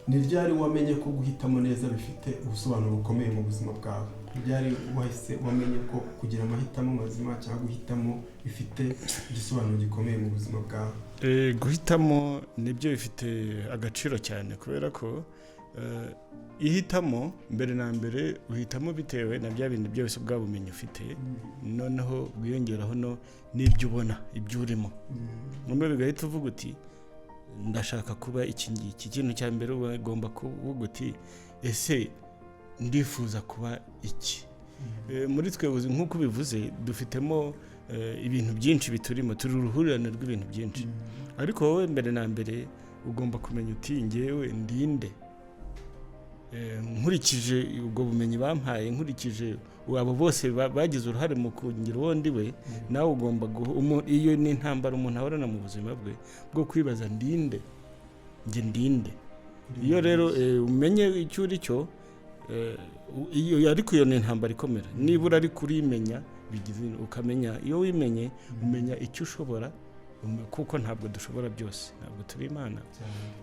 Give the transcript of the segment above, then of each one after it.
Ni ryari wamenye ko guhitamo neza bifite ubusobanuro bukomeye mu buzima bwawe? Ni ryari wahise wamenye ko kugira amahitamo mazima cyangwa guhitamo bifite igisobanuro gikomeye mu buzima bwawe? Guhitamo nibyo bifite agaciro cyane, kubera ko ihitamo mbere na mbere uhitamo bitewe na bya bintu byose, bwa bumenyi ufite, noneho bwiyongeraho no n'ibyo ubona, ibyo urimo, noneho bigahita uvuga uti: "Ndashaka kuba iki ngiki." Ikintu cya mbere uba ugomba kuvuga uti: "Ese ndifuza kuba iki?" Muri twe nk'uko ubivuze, dufitemo ibintu byinshi biturimo, turi uruhurirane rw'ibintu byinshi. Ariko wowe mbere na mbere ugomba kumenya uti: "Ngewe ndinde?" Nkurikije ubwo bumenyi bampaye, nkurikije abo bose bagize uruhare mu kungira uwo ndi we, nawe ugomba iyo ni intambara umuntu ahorana mu buzima bwe bwo kwibaza: "Ndinde? Njye ndinde?" Iyo rero umenye icyo uri cyo, iyo ariko iyo ni intambara ikomera nibura, ariko urimenya bigize ukamenya. Iyo wimenye umenya icyo ushobora, kuko ntabwo dushobora byose, ntabwo turi Imana.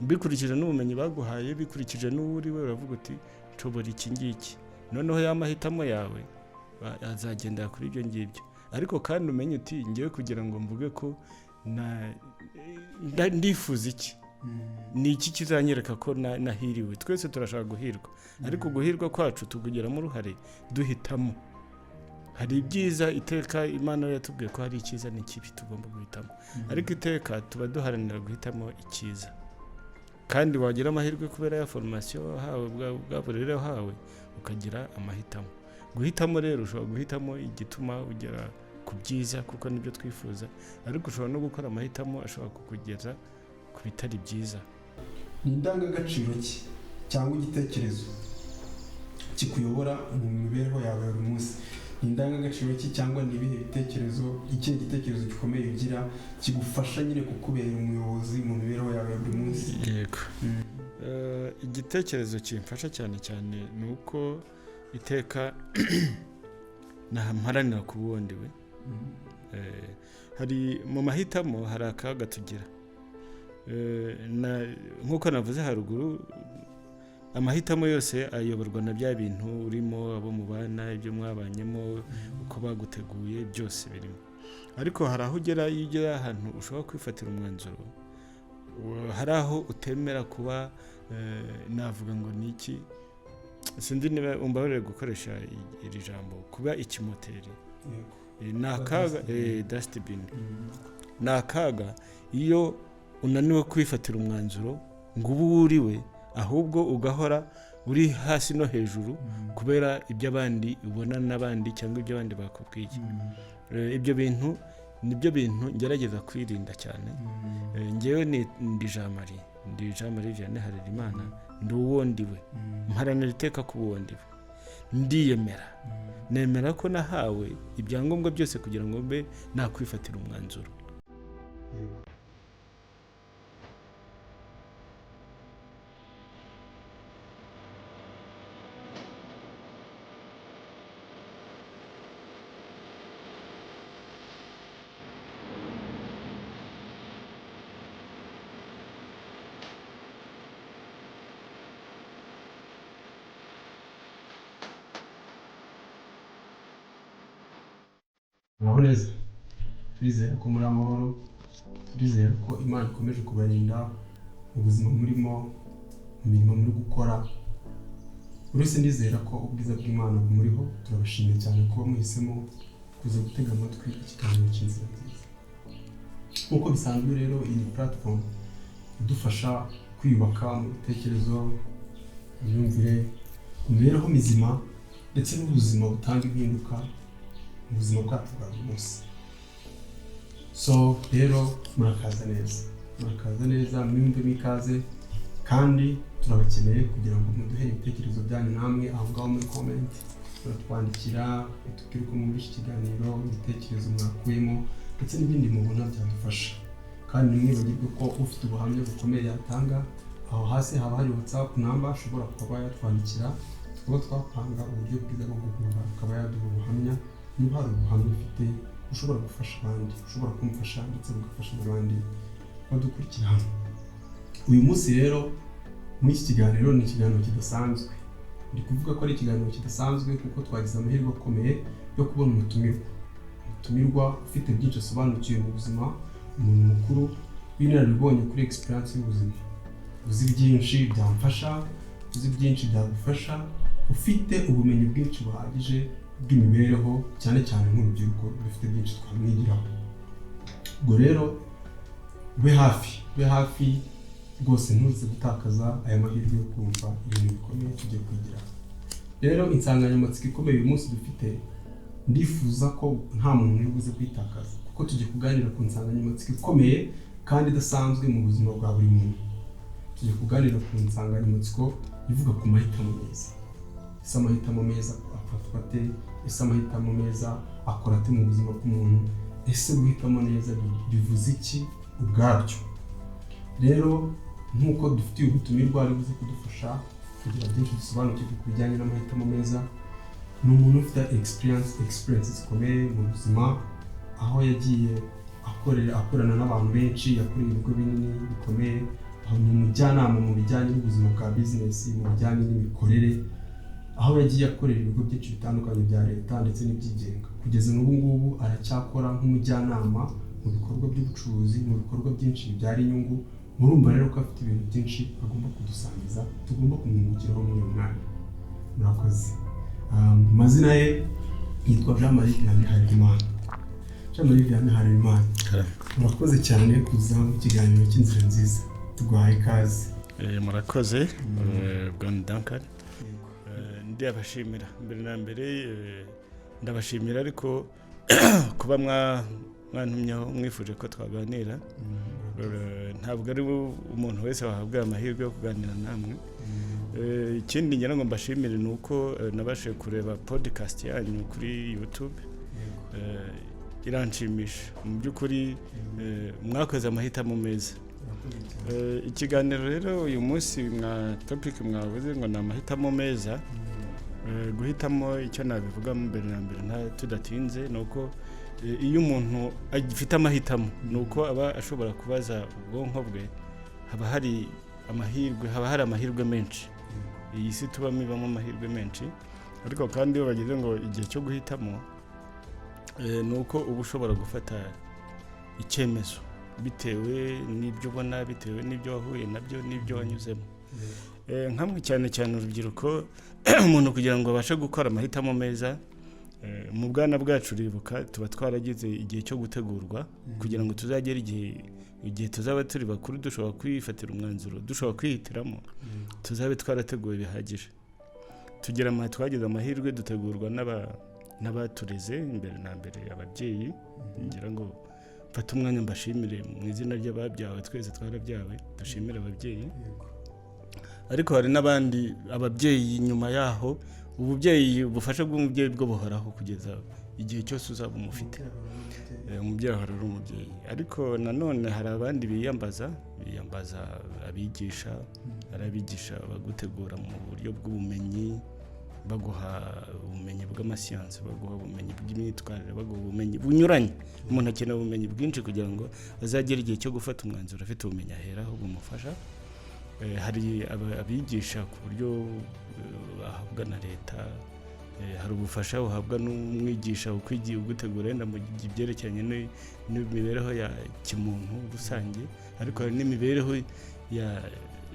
Bikurikije n'ubumenyi baguhaye, bikurikije n'uwo uri we, uravuga uti: "Nshobora iki ngiki." Noneho ya mahitamo yawe azagendera kuri ibyo ngibyo. Ariko kandi umenye uti: "Ngewe kugira ngo mvuge ko ndifuza iki, ni iki kizanyereka ko nahiriwe?" Twese turashaka guhirwa, ariko guhirwa kwacu tugugiramo uruhare duhitamo. Hari ibyiza, iteka Imana yatubwiye ko hari icyiza n'ikibi tugomba guhitamo, ariko iteka tuba duharanira guhitamo icyiza. Kandi wagira amahirwe kubera ya formation wahawe, bwa burere wahawe, ukagira amahitamo. Guhitamo rero, ushobora guhitamo igituma ugera ku byiza, kuko nibyo twifuza, ariko ushobora no gukora amahitamo ashobora kukugeza ku bitari byiza. Ni indangagaciro ki cyangwa igitekerezo kikuyobora mu mibereho yawe ya buri munsi? Ni indangagaciro ki cyangwa ni ibihe bitekerezo, ikihe gitekerezo gikomeye ugira kigufasha nyine kukubera umuyobozi mu mibereho yawe ya buri munsi? Yego. Igitekerezo kimfasha cyane cyane ni uko iteka mparanira kuba uwo ndi we. Hari mu mahitamo, hari akaga tugira. Nk'uko navuze haruguru, amahitamo yose ayoborwa na bya bintu urimo, abo mubana, ibyo mwabanyemo, uko baguteguye, byose birimo. Ariko hari aho ugera, iyo ugera ahantu ushobora kwifatira umwanzuro, hari aho utemera kuba, navuga ngo ni iki, sinzi niba umbabarire gukoresha iri jambo, kuba ikimoteri. Ni akaga. Dustbin. Dustbin. Ni akaga iyo unaniwe kwifatira umwanzuro ngo ube uwo uri we, ahubwo ugahora uri hasi no hejuru kubera ibyo abandi ubona n'abandi cyangwa ibyo abandi bakubwiye. Ibyo bintu nibyo bintu ngerageza kwirinda cyane. Njyewe ndi Jean Marie, ndi Jean Marie Vianney Harerimana, ndi uwo ndi we. Mparanira iteka kuba uwo ndi we. Ndiyemera, nemera ko nahawe ibyangombwa byose kugira ngo mbe nakwifatira umwanzuro. Muraho neza, turizera ko muri amahoro, turizera ko Imana ikomeje kubarinda mu buzima murimo, mu mirimo muri gukora. Buri wese ndizera ko ubwiza bw'Imana bumuriho. Turabashimiye cyane kuba muhisemo kuza gutega amatwi ikiganiro cy'Inzira Nziza. Nk'uko bisanzwe rero, iyi ni platform idufasha kwiyubaka mu bitekerezo, mu myumvire, mu mibereho mizima ndetse n'ubuzima butanga impinduka mu buzima bwacu bwa buri munsi. So rero murakaza neza, murakaza neza, mwiyumvemo ikaze, kandi turabakeneye kugira ngo muduhe ibitekerezo byanyu namwe aho ngaho muri comment. Muratwandikira mutubwire uko mwumva iki kiganiro, ibitekerezo mwakuyemo ndetse n'ibindi mubona byadufasha. Kandi ntimwibagirwe ko ufite ubuhamya bukomeye yatanga, aho hasi haba hari WhatsApp number ashobora kuba yatwandikira, tukaba twapanga uburyo bwiza bwo guhura akaba yaduha ubuhamya. Niba hari ubuhamya ufite ushobora gufasha abandi, ushobora kumufasha ndetse bugafasha n'abandi badukurikira hano. Uyu munsi rero Muri iki kiganiro, ni ikiganiro kidasanzwe. Ndi kuvuga ko ari ikiganiro kidasanzwe kuko twagize amahirwe akomeye yo kubona umutumirwa ufite byinshi asobanukiwe mu buzima, umuntu mukuru w'inararibonye kuri experience y'ubuzima, uzi byinshi byamfasha, uzi byinshi byagufasha, ufite ubumenyi bwinshi buhagije bw'imibereho, cyane cyane nk'urubyiruko dufite byinshi twamwigiraho. Ubwo rero ube hafi, ube hafi rwose, ntuze gutakaza aya mahirwe yo kumva ibintu bikomeye tugiye kwigiraho. Rero insanganyamatsiko ikomeye uyu munsi dufite, ndifuza ko nta muntu uri buze kwitakaza, kuko tugiye kuganira ku nsanganyamatsiko ikomeye kandi idasanzwe mu buzima bwa buri muntu. Tugiye kuganira ku nsanganyamatsiko ivuga ku mahitamo meza. Ese amahitamo meza afatwa ate? Ese amahitamo meza akora ate mu buzima bw'umuntu? Ese guhitamo neza bivuze iki ubwabyo? Rero nk'uko dufitiye ubutumirwa ari buze kudufasha kugira byinshi dusobanukirwe ku bijyanye n'amahitamo meza, ni umuntu ufite experience zikomeye mu buzima, aho yagiye akorera, akorana n'abantu benshi, yakoreye ibigo binini bikomeye, aho ni umujyanama mu bijyanye n'ubuzima bwa bizinesi, mu bijyanye n'imikorere, aho yagiye akorera ibigo byinshi bitandukanye bya leta ndetse n'ibyigenga. Kugeza n'ubu ngubu aracyakora nk'umujyanama mu bikorwa by'ubucuruzi, mu bikorwa byinshi bibyara inyungu. Murumva rero ko afite ibintu byinshi agomba kudusangiza, tugomba kumwungukiraho muri uyu mwanya. Murakoze. Amazina ye yitwa Jean Marie Vianney Harerimana. Jean Marie Vianney Harerimana, murakoze cyane kuza mu kiganiro cy'Inzira Nziza, tuguhaye ikaze. Murakoze, bwana Duncan. Ndabashimira mbere na mbere, ndabashimira ariko kuba mwantumyeho, mwifuje ko twaganira. Ntabwo ari umuntu wese wahabwa amahirwe yo kuganira namwe. Ikindi ngira ngo mbashimire ni uko nabashije kureba podcast yanyu kuri YouTube, iranshimisha mu by'ukuri. Mwakoze amahitamo meza. Ikiganiro rero uyu munsi mwa topic mwavuze ngo ni amahitamo meza. Guhitamo, icyo nabivuga mbere na mbere nta tudatinze, ni uko iyo umuntu agifite amahitamo, ni uko aba ashobora kubaza ubwonko bwe. Haba hari amahirwe, haba hari amahirwe menshi. Iyi si tubamo ibamo amahirwe menshi, ariko kandi iyo bageze ngo igihe cyo guhitamo, ni uko uba ushobora gufata icyemezo bitewe n'ibyo ubona, bitewe n'ibyo wahuye nabyo n'ibyo wanyuzemo. Nkamwe cyane cyane urubyiruko, umuntu kugira ngo abashe gukora amahitamo meza, mu bwana bwacu uribuka tuba twaragize igihe cyo gutegurwa kugira ngo tuzagere igihe tuzaba turi bakuru dushobora kwifatira umwanzuro, dushobora kwihitiramo, tuzabe twarateguwe bihagije. Twagize amahirwe dutegurwa n'abatureze, imbere na mbere ababyeyi. Ngira ngo mfate umwanya mbashimire mu izina ry'ababyawe, twese twarabyawe, dushimire ababyeyi. Ariko hari n'abandi ababyeyi nyuma yaho. Ububyeyi, ubufasha bw'umubyeyi bwo buhoraho kugeza igihe cyose uzaba umufite. Umubyeyi ahora ari umubyeyi, ariko nanone hari abandi biyambaza abigisha. Hari abigisha bagutegura mu buryo bw'ubumenyi, baguha ubumenyi bw'amasiyansi, baguha ubumenyi bw'imyitwarire, baguha ubumenyi bunyuranye. Umuntu akeneye ubumenyi bwinshi kugira ngo azagere igihe cyo gufata umwanzuro afite ubumenyi aheraho bumufasha. Hari abigisha ku buryo bahabwa na leta. Hari ubufasha buhabwa n'umwigisha ukwigiye, ugutegura wenda mu byerekeranye n'imibereho ya kimuntu rusange, ariko hari n'imibereho ya,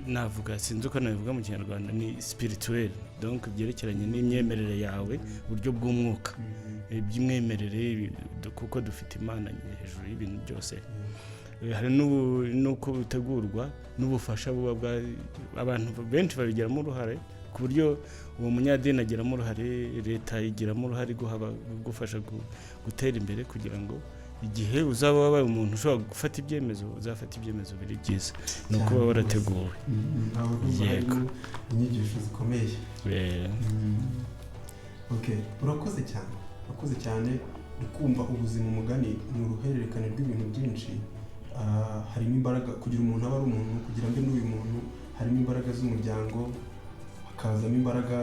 navuga, sinzi uko nabivuga mu Kinyarwanda, ni spirituel, donc byerekeranye n'imyemerere yawe, uburyo bw'umwuka, by'imyemerere, kuko dufite Imana hejuru y'ibintu byose. Hari n'uko butegurwa n'ubufasha buba bwa abantu benshi babigiramo uruhare, ku buryo uwo munyadini agiramo uruhare, leta igiramo uruhare gufasha gutera imbere, kugira ngo igihe uzaba wabaye umuntu ushobora gufata ibyemezo, uzafata ibyemezo biri byiza, ni uko uba warateguwe. Aho ndumva Yego. harimo inyigisho zikomeye. Okay, urakoze cyane, urakoze cyane. Uri kumva ubuzima, umugani ni uruhererekane rw'ibintu byinshi. Harimo imbaraga kugira umuntu aba ari umuntu, kugira mbe n'uyu muntu, harimo imbaraga z'umuryango, hakazamo imbaraga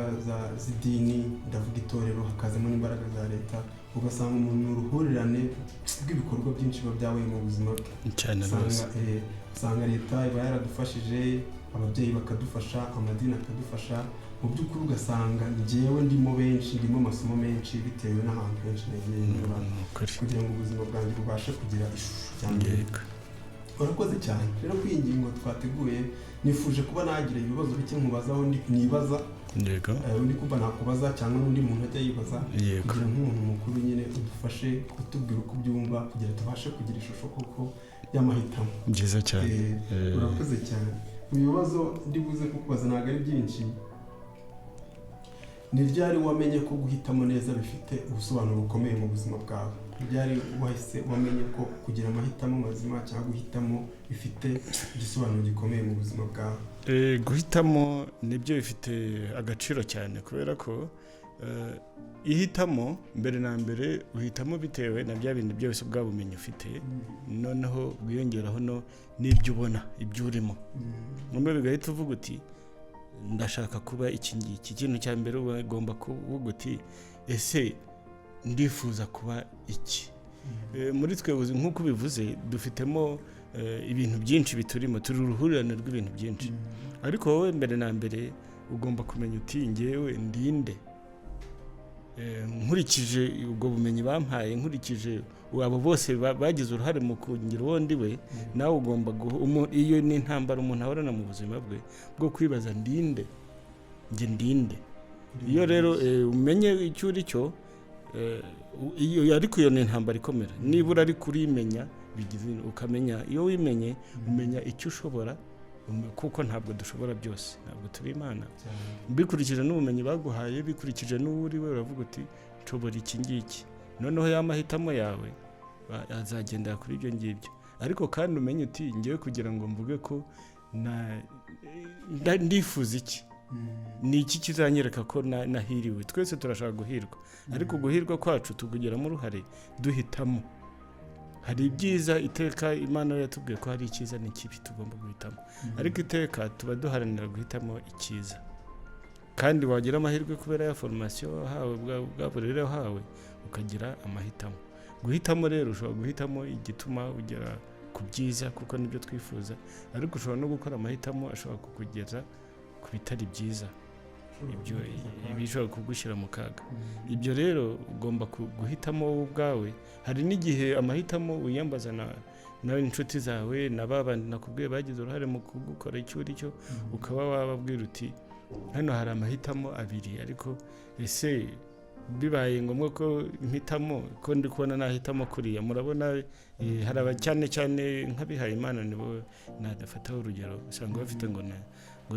z'idini, ndavuga itorero, hakazamo n'imbaraga za leta, ugasanga umuntu ni uruhurirane rw'ibikorwa byinshi biba byabaye mu buzima bwe. Cyane rwose. Usanga leta iba yaradufashije. Ababyeyi bakadufasha, amadini akadufasha. Mu by'ukuri ugasanga njyewe ndimo benshi, ndimo amasomo menshi bitewe n'ahantu henshi nagiye nyura Ni ukuri. kugira ngo ubuzima bwanjye bubashe kugira ishusho cyane. Urakoze cyane rero kuri iyi ngingo twateguye. Nifuje kuba nagira ibibazo bike nkubazaho nibaza, undi kumva nakubaza cyangwa n'undi muntu ajya yibaza, kugira nk'umuntu mukuru nyine udufashe kutubwira uko ubyumva, kugira tubashe kugira ishusho koko y'amahitamo. Byiza cyane. Urakoze cyane. Mu bibazo ndi buze kukubaza ntabwo ari byinshi. Ni ryari wamenye ko guhitamo neza bifite ubusobanuro bukomeye mu buzima bwawe? Ni ryari wahise wamenye ko kugira amahitamo mazima cyangwa guhitamo bifite igisobanuro gikomeye mu buzima bwawe? Guhitamo nibyo bifite agaciro cyane, kubera ko ihitamo mbere na mbere uhitamo bitewe na bya bintu byose, bwa bumenyi ufite, noneho bwiyongeraho no n'ibyo ubona, ibyo urimo, noneho bigahita uvuga uti: "Ndashaka kuba iki ngiki." Ikintu cya mbere uba ugomba kuvuga uti: "Ese ndifuza kuba iki?" Muri twe nk'uko ubivuze, dufitemo ibintu byinshi biturimo, turi uruhurirane rw'ibintu byinshi. Ariko wowe mbere na mbere ugomba kumenya uti: "Ngewe ndinde?" Nkurikije ubwo bumenyi bampaye, nkurikije abo bose bagize uruhare mu kungira uwo ndi we, nawe ugomba iyo ni intambara umuntu ahorana mu buzima bwe bwo kwibaza: "Ndinde? Njye ndinde?" Iyo rero umenye icyo uri cyo, iyo ariko iyo ni intambara ikomera nibura, ariko urimenya bigize ukamenya. Iyo wimenye umenya icyo ushobora, kuko ntabwo dushobora byose, ntabwo turi Imana. Bikurikije n'ubumenyi baguhaye, bikurikije n'uwo uri we, uravuga uti: "Nshobora iki ngiki." Noneho ya mahitamo yawe azagendera kuri ibyo ngibyo. Ariko kandi umenye uti: "Ngewe kugira ngo mvuge ko ndifuza iki, ni iki kizanyereka ko nahiriwe?" Twese turashaka guhirwa, ariko guhirwa kwacu tugugiramo uruhare duhitamo. Hari ibyiza, iteka Imana yatubwiye ko hari icyiza n'ikibi tugomba guhitamo, ariko iteka tuba duharanira guhitamo icyiza. Kandi wagira amahirwe kubera ya formation wahawe, bwa burere wahawe, ukagira amahitamo. Guhitamo rero, ushobora guhitamo igituma ugera ku byiza, kuko nibyo twifuza, ariko ushobora no gukora amahitamo ashobora kukugeza ku bitari byiza, ibyo bishobora kugushyira mu kaga. Ibyo rero ugomba guhitamo wowe ubwawe. Hari n'igihe amahitamo wiyambaza na inshuti zawe, na ba bandi nakubwiye bagize uruhare mu kugukora icyo uri cyo, ukaba wababwira uti: "Hano hari amahitamo abiri, ariko ese bibaye ngombwa ko mpitamo, ko ndi kubona nahitamo kuriya, murabona?" Hari aba cyane cyane nk'abihaye Imana, nibo nadafataho urugero, usanga bafite ngo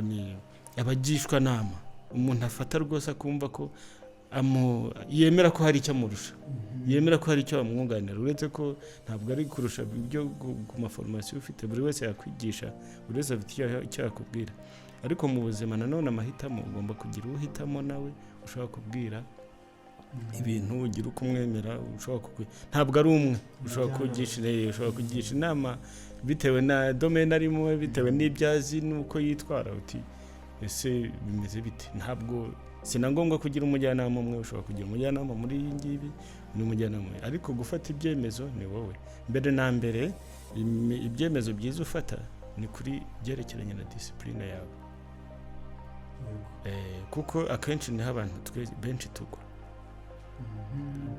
ni abagishwanama. Umuntu afata rwose akumva ko yemera ko hari icyo amurusha, yemera ko hari icyo amwunganira, uretse ko ntabwo ari kurusha ibyo ku ma formation ufite. Buri wese yakwigisha, buri wese afite icyo yakubwira. Ariko mu buzima nanone amahitamo, ugomba kugira uwo uhitamo nawe ushobora kubwira ibintu, ugira uko umwemera, ushobora ntabwo ari umwe ushobora kugisha, ushobora kugisha inama bitewe na domaine arimo, bitewe n'ibyo azi n'uko yitwara, uti: "Ese bimeze bite?" Ntabwo si na ngombwa kugira umujyanama umwe. Ushobora kugira umujyanama muri iyi ngibi n'umujyanama, ariko gufata ibyemezo ni wowe mbere na mbere. Ibyemezo byiza ufata ni kuri byerekeranye na discipline yawe. Kuko akenshi niho abantu twe benshi tugwa.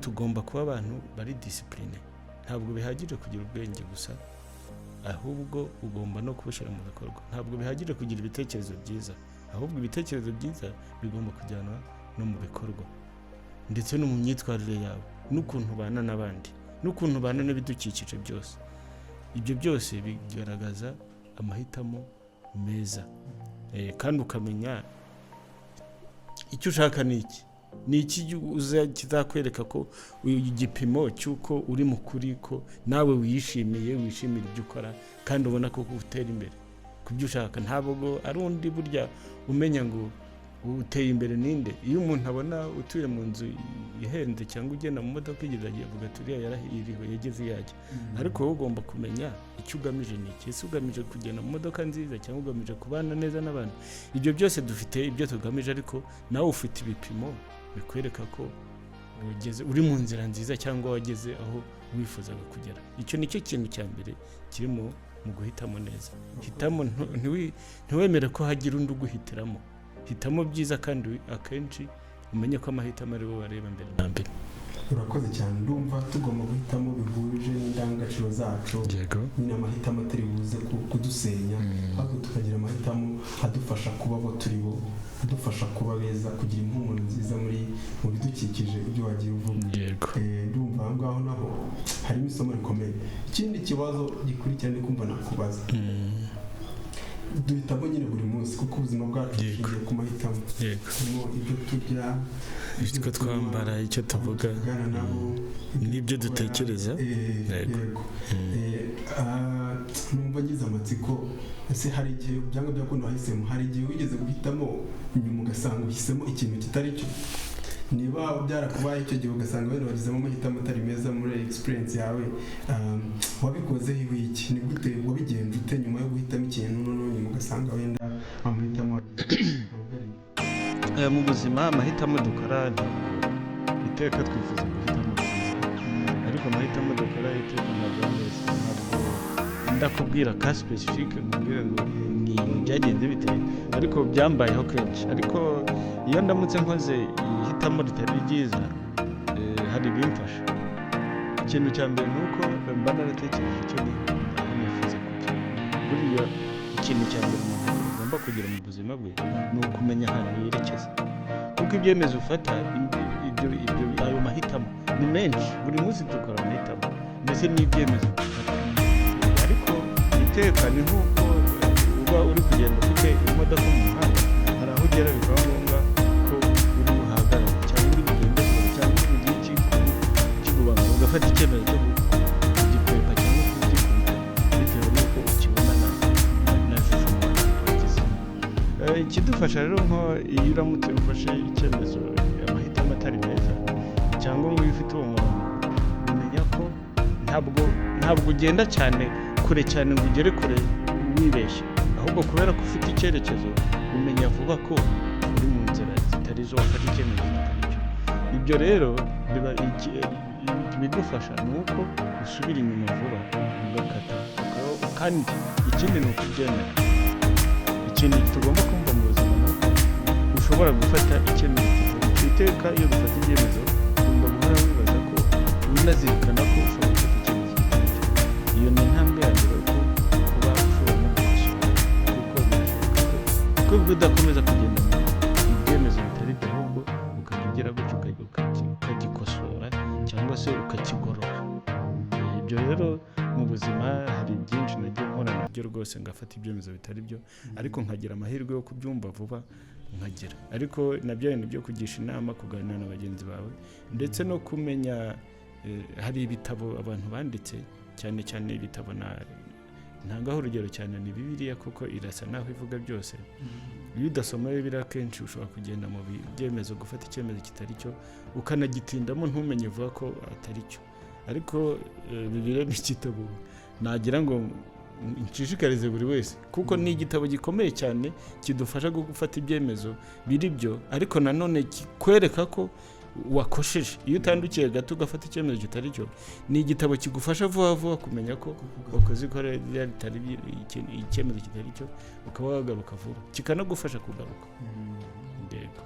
Tugomba kuba abantu bari discipline. Ntabwo bihagije kugira ubwenge gusa, ahubwo ugomba no kubushyira mu bikorwa. Ntabwo bihagije kugira ibitekerezo byiza, ahubwo ibitekerezo byiza bigomba kujyanwa no mu bikorwa, ndetse no mu myitwarire yawe, n'ukuntu ubana n'abandi, n'ukuntu ubana n'ibidukikije byose. Ibyo byose bigaragaza amahitamo meza. Kandi ukamenya icyo ushaka ni iki, ni iki kizakwereka ko igipimo cy'uko uri mu kuri, ko nawe wishimiye, wishimira ibyo ukora, kandi ubona ko utera imbere ku byo ushaka. Ntabwo ari undi burya umenya ngo uteye imbere ninde. Iyo umuntu abona utuye mu nzu ihenze cyangwa ugenda mu modoka igerageza, avuga ati: "Uriya yarahiriwe, yageze iyo ajya." Ariko wowe ugomba kumenya icyo ugamije ni iki. Ese ugamije kugenda mu modoka nziza cyangwa ugamije kubana neza n'abantu? Ibyo byose dufite ibyo tugamije, ariko nawe ufite ibipimo bikwereka ko ugeze, uri mu nzira nziza cyangwa wageze aho wifuzaga kugera. Icyo ni cyo kintu cya mbere kiri mu Mu guhitamo neza, hitamo, ntiwemere ko hagira undi uguhitiramo. Hitamo byiza, kandi akenshi umenye ko amahitamo ari bo bareba mbere na mbere. Urakoze cyane. Ndumva tugomba guhitamo bihuje n'indangagaciro zacu. Nyine amahitamo atari buze kudusenya, ahubwo tukagira amahitamo adufasha kuba abo turi bo, adufasha kuba beza, kugira impumuro nziza mu bidukikije, ibyo wagiye uvuga. Ndumva aho ngaho naho harimo isomo rikomeye. Ikindi kibazo gikurikira ni kumva nakubaza: duhitamo nyine buri munsi, kuko ubuzima bwacu bushingiye ku mahitamo. Harimo ibyo turya, icyo tunywa, twambara, icyo abo tuvuga, tuvugana nabo, ibyo n'ibyo dukora. dutekereza. Yego. Numva ngize amatsiko: ese hari igihe byanga byakunda wahisemo, hari igihe wigeze guhitamo, nyuma ugasanga uhisemo ikintu kitari cyo? Niba byarakubaye icyo gihe, ugasanga wenda wagizemo amahitamo atari meza muri experience yawe, wabikozeho iki? Ni gute wabigenje ute nyuma yo guhitamo ikintu, noneho nyuma ugasanga wenda amahitamo wagize ntabwo ari Mu buzima amahitamo dukora, ntabwo iteka twifuza guhitamo byiza, ariko amahitamo dukora iteka ntabwo ari meza. Ntabwo ndakubwira ka spécifique nkubwire ngo ni ibi byagenze bite, ariko byambayeho kenshi. Ariko iyo ndamutse nkoze ihitamo ritari ryiza, hari ibimfasha. Ikintu cya mbere ni uko mba naratekereje icyo ni aho nifuza kujya. Buriya ikintu cya mbere umuntu agomba kugira mu buzima bwe ni ukumenya ahantu yerekeza, kuko ibyemezo ufata, ibyo ayo mahitamo ni menshi. Buri munsi dukora amahitamo ndetse n'ibyemezo dufata, ariko iteka ni nk'uko uba uri kugenda ufite imodoka mu muhanda, hari aho ugera bikaba ngombwa ko uri buhagarare, cyangwa uri bugende kure, cyangwa uri bugire ikikubangamiye, ugafata icyemezo cyo kugikwepa cyangwa kugikubita, bitewe n'uko ukibona na jugement wagize. Ikidufasha rero, nko iyo uramutse ufashe icyemezo, amahitamo atari meza, cyangwa ngo iyo ufite uwo murongo, umenya ko ntabwo ugenda cyane kure cyane ngo ugere kure wibeshye, ahubwo kubera ko ufite icyerekezo, umenya vuba ko uri mu nzira zitari zo, wafata icyemezo kitari cyo. Ibyo rero biba ibigufasha ni uko usubira inyuma vuba ugakata kandi ikindi ni ukubyemera. Ikintu tugomba kumva mu buzima ni uko ushobora gufata icyemezo kitari cyo. Iteka iyo dufata ibyemezo, ugomba guhora wibaza ko unazirikana ko ushobora gufata icyemezo kitari cyo. Iyo ni intambwe ya mbere yo kuba ushobora no gukosora, kuko birashoboka ko kuko udakomeza kugenda mu byemezo bitari byo, ahubwo ukajya ugira gutyo ukagikosora cyangwa se ukakigorora. Ibyo rero mu buzima hari byinshi nagiye nkora nabyo rwose, ngafata ibyemezo bitari byo, ariko nkagira amahirwe yo kubyumva vuba nkagira. Ariko nabyo ni byo kugisha inama, kuganira na bagenzi bawe, ndetse no kumenya hari ibitabo abantu banditse, cyane cyane ibitabo na ntangaho urugero cyane ni Bibiliya, kuko irasa naho ivuga byose. Iyo udasoma Bibiliya, akenshi ushobora kugenda mu byemezo, gufata icyemezo kitari cyo, ukanagitindamo, ntumenye vuba ko atari cyo. Ariko Bibiliya ni igitabo nagira ngo nshishikarize buri wese, kuko ni igitabo gikomeye cyane kidufasha gufata ibyemezo biri byo, ariko nanone kikwereka ko wakosheje iyo utandukiye gato ugafata icyemezo kitari cyo. Ni igitabo kigufasha vuba vuba kumenya ko wakoze ikora ritari icyemezo kitari cyo, ukaba wagaruka vuba, kikanagufasha kugaruka. Yego,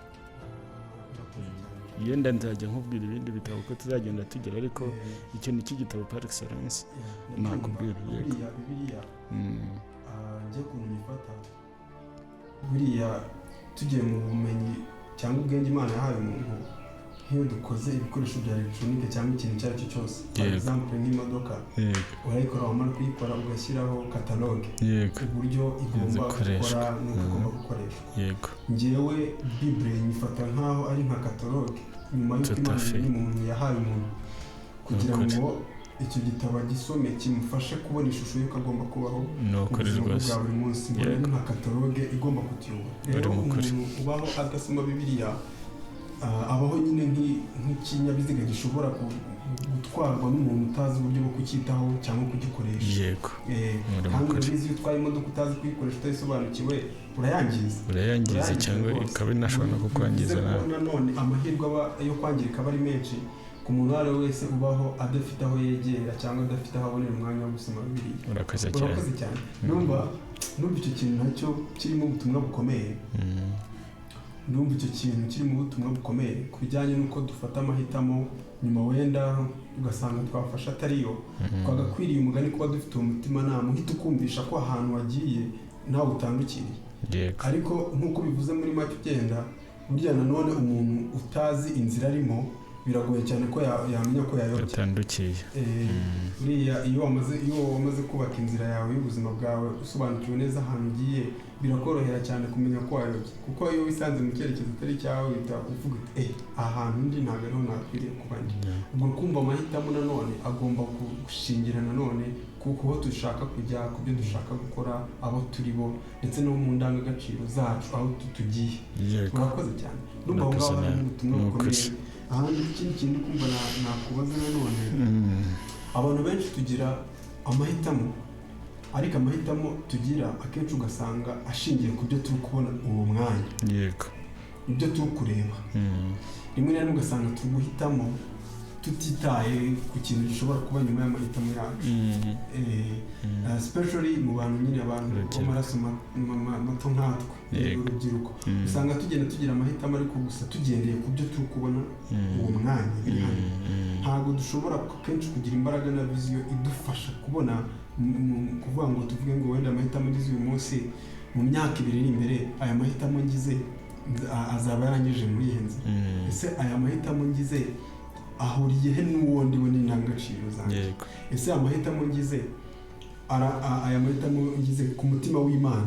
yenda nzajya nkubwira ibindi bitabo uko tuzagenda tugera, ariko icyo ni cy'igitabo par excellence nakubwira, yego. Buriya Bibiliya, njye ukuntu nyifata, buriya tugiye mu bumenyi cyangwa ubwenge Imana yahaye umuntu, nk'iyo dukoze ibikoresho bya elegitoronike cyangwa ikintu icyo ari cyo cyose, for example nk'imodoka, urayikora, wamara kuyikora ugashyiraho catalogue, uburyo igomba Zikoreshwa. gukora n'uko igomba gukoreshwa. Njyewe Bible nyifata nk'aho ari nka catalogue nyuma y'uko Tout à Imana fait. iremye umuntu, yahaye umuntu kugira Ni ukuri. ngo icyo gitabo agisome kimufashe kubona ishusho y'uko agomba kubaho Ni mu ukuri buzima bwe rwose. bwa buri munsi. Mbona ari nka catalogue igomba kutuyobora. Rero Uri mu kuri. umuntu ubaho adasoma Bibiliya, abaho nyine nk'ikinyabiziga gishobora gutwarwa n'umuntu utazi uburyo bwo kucyitaho cyangwa kugikoresha. Uri mu Kandi kuri. urabizi, iyo utwaye imodoka utazi kuyikoresha, utayisobanukiwe, urayangiza. Urayangiza Urayangiza cyangwa rwose. ikaba inashobora no kukwangiza Bivuze ko nawe. Nanone amahirwe aba yo kwangirika aba ari menshi. Ku muntu uwo ari we wese ubaho adafite aho yegera cyangwa adafite aho abonera umwanya wo gusoma Bibiliya. Urakoze cyane. Urakoze cyane. Numva icyo kintu nacyo kirimo ubutumwa bukomeye. Ndumva icyo kintu kirimo ubutumwa bukomeye ku bijyanye n'uko dufata amahitamo, nyuma wenda ugasanga twafashe atariyo. Twagakwiriye umugani kuba dufite uwo mutimanama uhita ukumvisha ko ahantu wagiye nawe utandukiriye. Ariko nk'uko bivuze muri make, ugenda burya nanone umuntu utazi inzira arimo biragoye cyane ko yamenya ko yayobye. Utandukiye. Buriya iyo wamaze kubaka inzira yawe y'ubuzima bwawe, usobanukiwe neza ahantu ugiye, birakorohera cyane kumenya ko wayobye, kuko iyo wisanze mu cyerekezo atari icyawe uhita uvuga uti: "Eh, aha hantu ndi ntabwo ariho nakwiriye kuba ndi." Ubwo kumva amahitamo nanone agomba gushingira nanone ku ho dushaka kujya, ku byo dushaka gukora, abo turi bo, ndetse no mu ndangagaciro zacu, aho tugiye. Urakoze cyane. Ndumva aho ngaho Urakoze harimo nawe. ubutumwa Ni bukomeye. ukuri. Ahandi ikindi kintu kumva nakubaza nanone, abantu benshi tugira amahitamo, ariko amahitamo tugira akenshi ugasanga ashingiye ku byo turi kubona uwo mwanya, ibyo turi kureba. Rimwe na rimwe ugasanga turi guhitamo tutitaye ku kintu gishobora kuba nyuma y'amahitamo yacu. Especially mu bantu nyine, abantu Urubyiruko. b'amaraso mato nkatwe, urubyiruko, usanga tugenda tugira amahitamo ariko gusa tugendeye ku byo turi kubona uwo mwanya biri hano. Ntabwo dushobora kenshi kugira imbaraga na vision idufasha kubona kuvuga ngo tuvuge ngo wenda amahitamo ngize uyu munsi, mu myaka 2 iri imbere aya mahitamo ngize azaba yarangije muri iyi nzira. Ese aya mahitamo ngize ahuriye he n'uwo ndiwe n'indangagaciro zanjye? Ese amahitamo ngize aya mahitamo ngize ku mutima w'Imana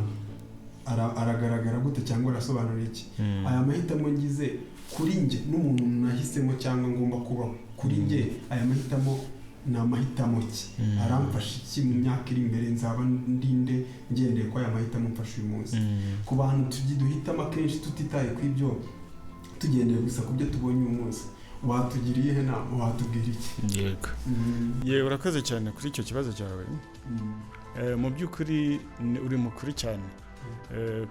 aragaragara gute cyangwa arasobanura iki? Aya mahitamo ngize kuri njye n'umuntu nahisemo cyangwa ngomba kubaho kuri njye, aya mahitamo ni amahitamo ki? Aramfasha iki mu myaka iri imbere? Nzaba ndinde ngendeye ko aya mahitamo mfashe uyu munsi? Ku bantu duhitamo akenshi tutitaye ku ibyo, tugendeye gusa ku byo tubonye uyu munsi, watugira iyihe nama? Watubwira iki? Yego. Yewe, urakoze cyane kuri icyo kibazo cyawe. Mu by'ukuri uri mukuru cyane.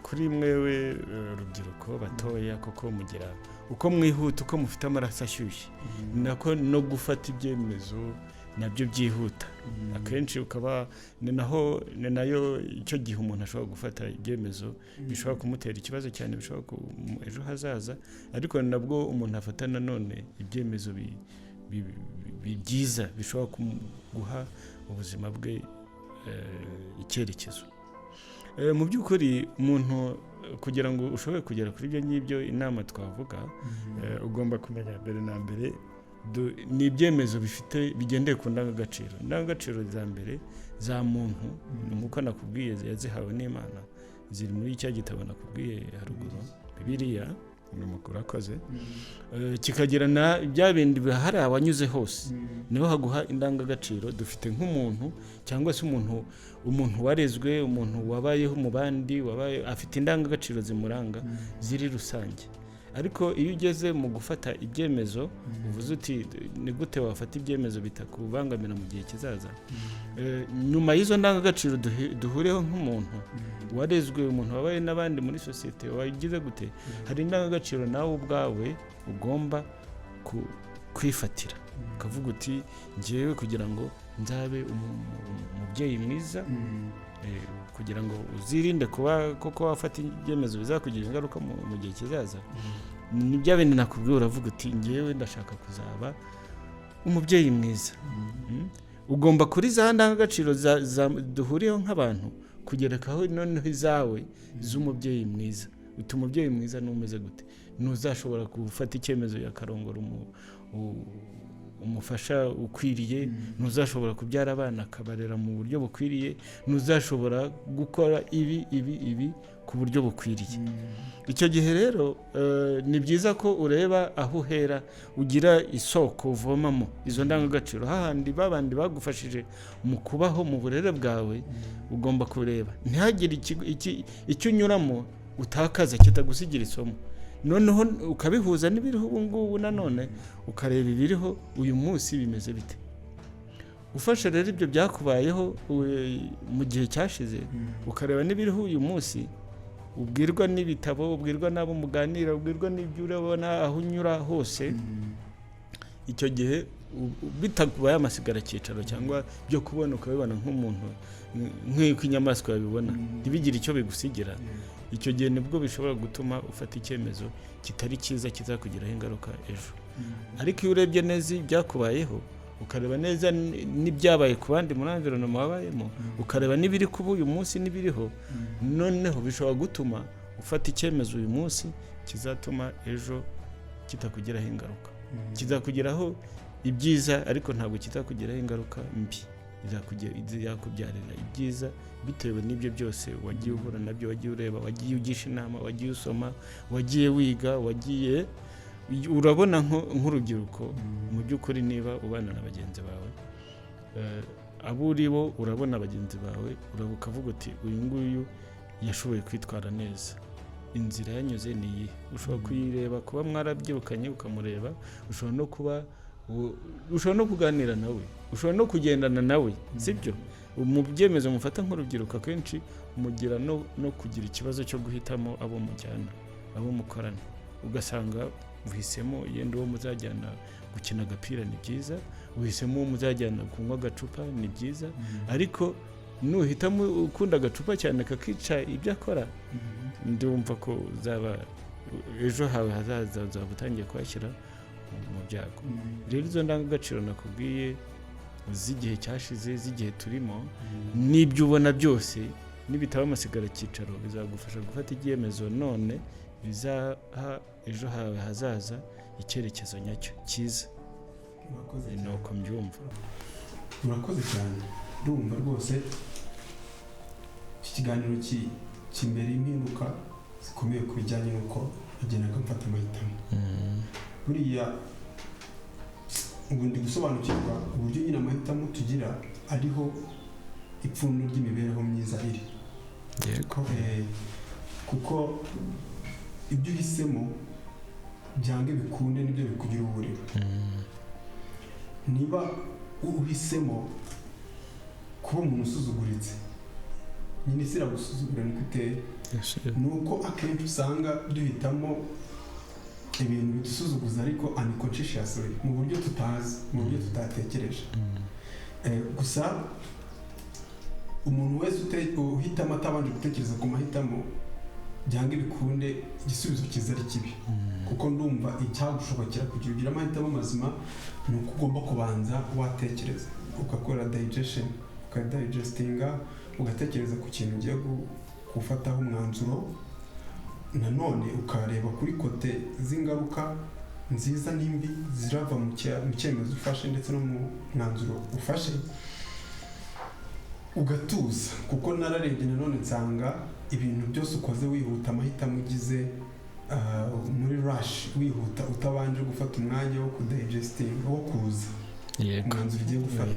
Kuri mwewe urubyiruko batoya, kuko mugira uko mwihuta, uko mufite amaraso ashyushye, nako no gufata ibyemezo nabyo byihuta. Akenshi ukaba ni naho ni nayo icyo gihe umuntu ashobora gufata ibyemezo bishobora kumutera ikibazo cyane, bishobora ejo hazaza. Ariko nabwo umuntu afata nanone ibyemezo byiza bishobora guha ubuzima bwe icyerekezo. Mu by'ukuri umuntu kugira ngo ushobore kugera kuri ibyo ngibyo, inama twavuga, ugomba kumenya mbere na mbere ni ibyemezo bifite bigendeye ku ndangagaciro. Indangagaciro za mbere za muntu, nk'uko nakubwiye, yazihawe n'Imana, ziri muri cya gitabo nakubwiye haruguru, Bibiliya. Ni umukuru akoze. Kikagira na bya bindi hari abanyuze hose, niho haguha indangagaciro dufite nk'umuntu, cyangwa se umuntu warezwe, umuntu wabayeho mu bandi, wabaye afite indangagaciro zimuranga ziri rusange. Ariko iyo ugeze mu gufata ibyemezo, uvuze uti ni gute wafata ibyemezo bitakubangamira mu gihe kizaza? Nyuma y'izo ndangagaciro duhuriyeho nk'umuntu warezwe, umuntu wabaye n'abandi muri sosiyete, wagize gute, hari indangagaciro nawe ubwawe ugomba kwifatira, ukavuga uti: "Ngewe kugira ngo nzabe umubyeyi mwiza," kugira ngo uzirinde kuba koko wafata ibyemezo bizakugira ingaruka mu gihe kizaza. Ni bya bindi nakubwiye, uravuga uti: "Ngewe ndashaka kuzaba umubyeyi mwiza." Ugomba kuri za ndangagaciro duhuriyeho nk'abantu kugerekaho noneho izawe z'umubyeyi mwiza. Uti: "Umubyeyi mwiza ni umeze gute?" Ntuzashobora gufata icyemezo yakarongora umufasha ukwiriye, ntuzashobora kubyara abana akabarera mu buryo bukwiriye, ntuzashobora gukora ibi, ibi, ibi ku buryo bukwiriye. Icyo gihe rero ni byiza ko ureba aho uhera, ugira isoko uvomamo izo ndangagaciro, hahandi babandi bagufashije mu kubaho mu burere bwawe. Ugomba kureba ntihagire icyo unyuramo utakaza kitagusigira isomo, noneho ukabihuza n'ibiriho ubu ngubu, nanone ukareba ibiriho uyu munsi bimeze bite. Ufashe rero ibyo byakubayeho mu gihe cyashize, ukareba n'ibiriho uyu munsi, ubwirwa n'ibitabo, ubwirwa n'abo muganira, ubwirwa n'ibyo urabona aho unyura hose. Icyo gihe bitakubaye amasigara cyicaro cyangwa byo kubona ukabibona nk'umuntu, nk'uko inyamaswa yabibona, ntibigire icyo bigusigira. Icyo gihe nibwo bishobora gutuma ufata icyemezo kitari cyiza kizakugiraho ingaruka ejo. Ariko iyo urebye neza ibyakubayeho, ukareba neza n'ibyabaye ku bandi muri environment wabayemo, ukareba n'ibiri kuba uyu munsi n'ibiriho noneho, bishobora gutuma ufata icyemezo uyu munsi kizatuma ejo kitakugiraho ingaruka. Kizakugiraho ibyiza, ariko ntabwo kizakugiraho ingaruka mbi. Izakubyarira ibyiza bitewe n'ibyo byose wagiye uhura nabyo, wagiye ureba, wagiye ugisha inama, wagiye usoma, wagiye wiga, wagiye urabona. Nk'urubyiruko, mu by'ukuri niba ubana na bagenzi bawe, abo uri bo, urabona bagenzi bawe, ukavuga uti: "Uyu nguyu yashoboye kwitwara neza, inzira yanyuze ni iyihe?" Ushobora kuyireba kuba mwarabyirukanye, ukamureba, ushobora no kuba ushobora no kuganira nawe, ushobora no kugendana nawe, sibyo? Mu byemezo mufata nk'urubyiruko, akenshi mugira no kugira ikibazo cyo guhitamo abo mujyana, abo mukorana, ugasanga uhisemo yenda uwo muzajyana gukina agapira, ni byiza, uhisemo uwo muzajyana kunywa agacupa, ni byiza, ariko nuhitamo ukunda agacupa cyane kakica ibyo akora, ndumva ko uzaba ejo hawe hazaza uzaba utangiye kuhashyira mu byago. Rero izo ndangagaciro nakubwiye z'igihe cyashize, z'igihe turimo, n'ibyo ubona byose, nibitaba amasigara cyicaro, bizagufasha gufata ibyemezo none bizaha ejo hawe hazaza icyerekezo nyacyo cyiza. Murakoze Ni cyane. uko mbyumva. Murakoze cyane. Ndumva rwose iki kiganiro kimbera impinduka zikomeye ku bijyanye n'uko nagendaga mfata amahitamo. Buriya ubu ndi gusobanukirwa uburyo nyine amahitamo tugira ariho ipfundo ry'imibereho myiza iri. Kuko ibyo uhisemo, byange bikunde, nibyo bikugira uburiro. Niba uhisemo kuba umuntu usuzuguritse, nyine isi iragusuzugura, niko iteye. Ni uko akenshi usanga duhitamo ibintu bidusuzuguza, ariko unconsciously, mu buryo tutazi, mu buryo tutatekereje. Gusa umuntu wese uhitamo atabanje gutekereza ku mahitamo, byanga bikunde igisubizo kiza ari kibi, kuko ndumva icyagushobokera kugira ugire amahitamo mazima ni uko ugomba kubanza watekereza, ugakora digestion, ukadigestinga, ugatekereza ku kintu ugiye gufataho umwanzuro, nanone ukareba kuri côté z'ingaruka nziza n'imbi zirava mu cyemezo ufashe ndetse no mu mwanzuro ufashe, ugatuza. Kuko nararebye nanone nsanga ibintu byose ukoze wihuta, amahitamo ugize muri rush, wihuta, utabanje gufata umwanya wo kudigestinga, wo kuza umwanzuro ugiye gufata,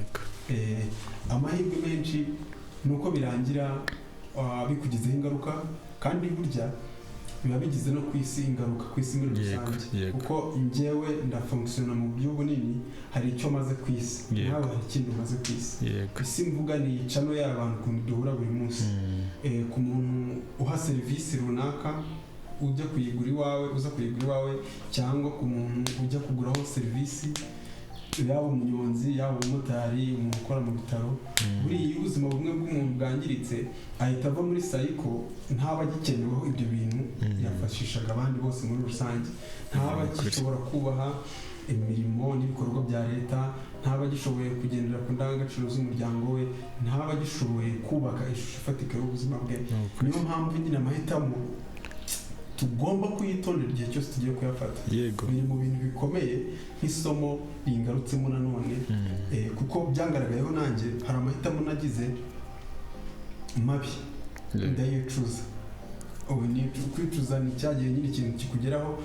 amahirwe menshi ni uko birangira bikugizeho ingaruka, kandi burya biba bigize no ku isi ingaruka, ku isi muri rusange, kuko njyewe ndafonctionna mu buryo bunini, hari icyo maze ku isi, nawe hari ikindi umaze ku isi. Isi mvuga ni icano y'abantu, ukuntu duhura buri munsi. Ku muntu uha serivisi runaka, ujya kuyigura iwawe, uza kuyigura iwawe, cyangwa ku muntu ujya kuguraho serivisi, yaba umunyonzi, yaba umumotari, umuntu ukora mu bitaro, buriya iyo ubuzima bumwe bw'umuntu bwangiritse, ahita ava muri sayiko, ntaba agikeneweho ibyo bintu yafashishaga abandi bose muri rusange, ntaba agishobora kubaha imirimo n'ibikorwa bya leta, ntaba agishoboye kugendera ku ndangagaciro z'umuryango we, ntaba agishoboye kubaka ishusho ifatika y'ubuzima bwe. Niyo mpamvu nyine amahitamo tugomba kuyitondera igihe cyose tugiye kuyafata. Biri mu bintu bikomeye nk'isomo ringarutsemo nanone, kuko byangaragayeho nanjye, hari amahitamo nagize mabi, ndayicuza ubu. Ni kwicuza, ni cya gihe nyine ikintu kikugeraho,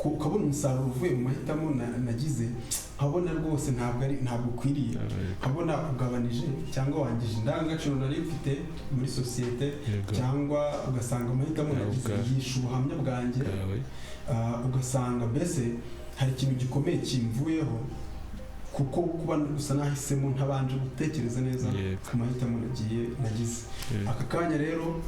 ukabona umusaruro uvuye mu mahitamo nagize, nkabona rwose ntabwo ari, ntabwo ukwiriye, nkabona ugabanije cyangwa wangije indangagaciro nari mfite muri sosiyete, cyangwa ugasanga amahitamo nagize yishe ubuhamya bwanjye. Ugasanga mbese hari ikintu gikomeye kimvuyeho kuko kuba gusa nahisemo ntabanje gutekereza neza ku mahitamo nagize. Aka kanya rero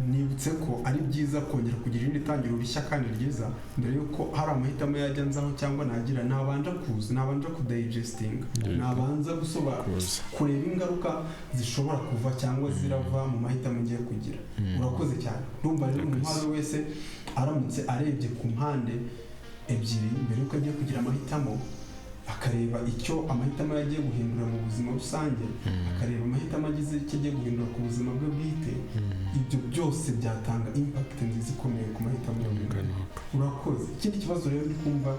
Nibutse ko ari byiza kongera kugira irindi tangiro rishya kandi ryiza, mbere y'uko hari amahitamo yajya nzaho cyangwa nagira, nabanja kuza, nabanja kudigestinga, nabanza Kuza. kureba ingaruka zishobora kuva cyangwa zirava mu mahitamo ngiye kugira. Urakoze cyane. Ndumva rero umuntu uwo ari we wese aramutse arebye ku mpande ebyiri mbere y'uko agiye kugira amahitamo, akareba icyo amahitamo yagiye guhindura mu buzima rusange, akareba amahitamo agize icyo agiye guhindura ku buzima bwe bwite, ibyo byose byatanga impact nziza ikomeye ku mahitamo ya buri muntu. Urakoze. Ikindi kibazo rero ndi kumva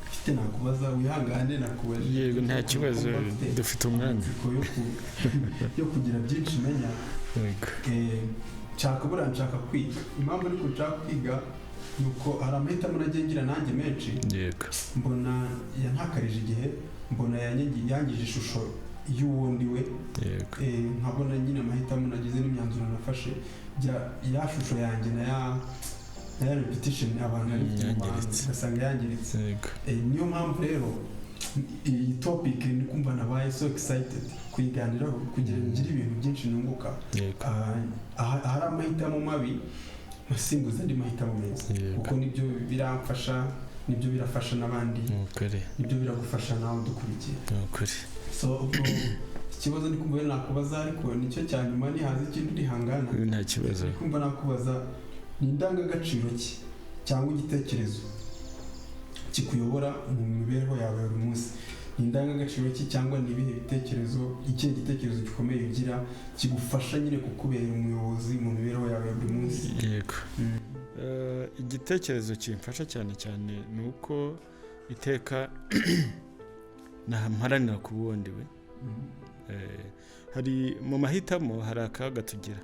mfite nakubaza, wihangane nakubajije. Yego, nta kibazo. Kumva mfite Dufite umwanya. amatsiko yo kugira byinshi menya. Nshaka, buriya nshaka kwiga. Impamvu ariko nshaka kwiga ni uko hari amahitamo nagiye ngira nanjye menshi, mbona yantakarije igihe, mbona yangije ishusho y'uwo ndi we. Nkabona nyine amahitamo nagize n'imyanzuro nafashe ya shusho yanjye na ya reputation abantu bari bafite mu bantu, Yangiritse. ugasanga yangiritse. Niyo mpamvu rero iyi topic ndi kumva nabaye so excited kuyiganiraho kugira ngo ngire ibintu byinshi nunguka. Ahari amahitamo mabi nkasimbuza andi mahitamo meza, kuko nibyo biramfasha, nibyo birafasha n'abandi, Ni ukuri. nibyo biragufasha nawe udukurikiye. Ni ukuri. So ubwo ikibazo ndi kumva rero nakubaza, ariko nicyo cya nyuma, nihaza ikindi urihangana. Nta kibazo. Ndi kumva nakubaza, ni indangagaciro ki cyangwa igitekerezo kikuyobora mu mibereho yawe ya buri munsi? Ni indangagaciro ki cyangwa ni ibihe bitekerezo, ikihe gitekerezo gikomeye ugira kigufasha nyine kukubera umuyobozi mu mibereho yawe ya buri munsi? Yego. Igitekerezo kimfasha cyane cyane ni uko iteka mparanira kuba uwo ndi we. Hari mu mahitamo, hari akaga tugira.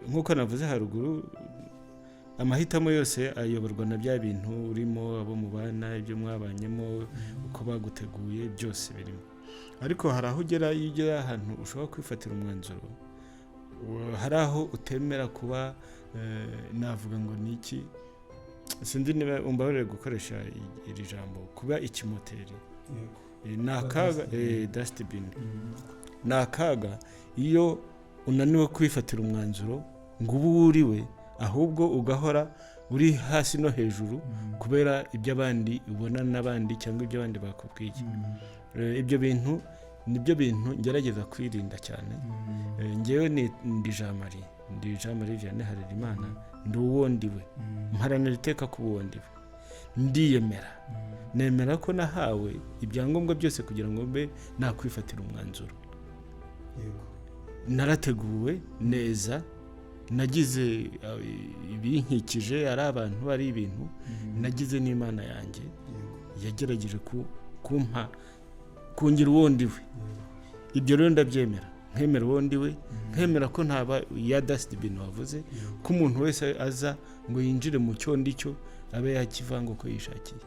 Nk'uko navuze haruguru, amahitamo yose ayoborwa na bya bintu urimo, abo mubana, ibyo mwabanyemo, uko baguteguye, byose birimo. Ariko hari aho ugera, iyo ugera ahantu ushobora kwifatira umwanzuro, hari aho utemera kuba, navuga ngo ni iki, sinzi niba umbabarire gukoresha iri jambo, kuba ikimoteri. Ni akaga. Dustbin. Dustbin. Ni akaga iyo unaniwe kwifatira umwanzuro ngo ube uwo uriwe, ahubwo ugahora uri hasi no hejuru kubera ibyo abandi ubona n'abandi cyangwa ibyo abandi bakubwiye. Ibyo bintu nibyo bintu ngerageza kwirinda cyane. Njyewe ndi Jean Marie, ndi Jean Marie Vianney Harerimana, ndi uwo ndiwe, mparanira iteka kuba uwo ndiwe, ndiyemera, nemera ko nahawe ibyangombwa byose kugira ngo mbe nakwifatira umwanzuro. Narateguwe neza, nagize ibinkikije, ari abantu, ari ibintu, nagize n'Imana yanjye yagerageje kumpa kungira uwo ndiwe. Ibyo rero ndabyemera, nkemera uwo ndiwe, nkemera ko ntaba ya dustbin wavuze, ko umuntu wese aza ngo yinjire mu cyo ndi cyo abe yakivanga uko yishakiye.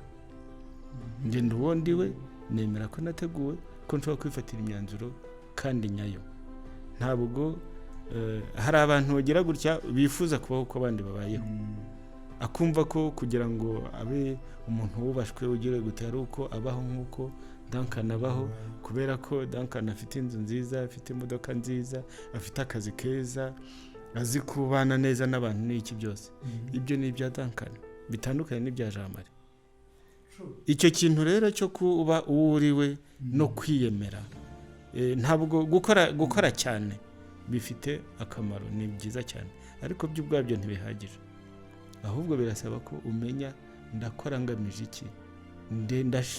Ngenda uwo ndiwe, nemera ko nateguwe, ko nshobora kwifatira imyanzuro kandi nyayo. Ntabwo hari abantu bagira gutya bifuza kubaho uko abandi babayeho, akumva ko kugira ngo abe umuntu wubashwe ugire gute ari uko abaho nk'uko Duncan abaho, kubera ko Duncan afite inzu nziza, afite imodoka nziza, afite akazi keza, azi kubana neza n'abantu n'iki byose. Ibyo ni ibya Duncan bitandukanye n'ibya Jean Marie. Icyo kintu rero cyo kuba uwo uriwe no kwiyemera, ntabwo gukora cyane bifite akamaro, ni byiza cyane, ariko byo ubwabyo ntibihagije. Ahubwo birasaba ko umenya: ndakora ngamije iki?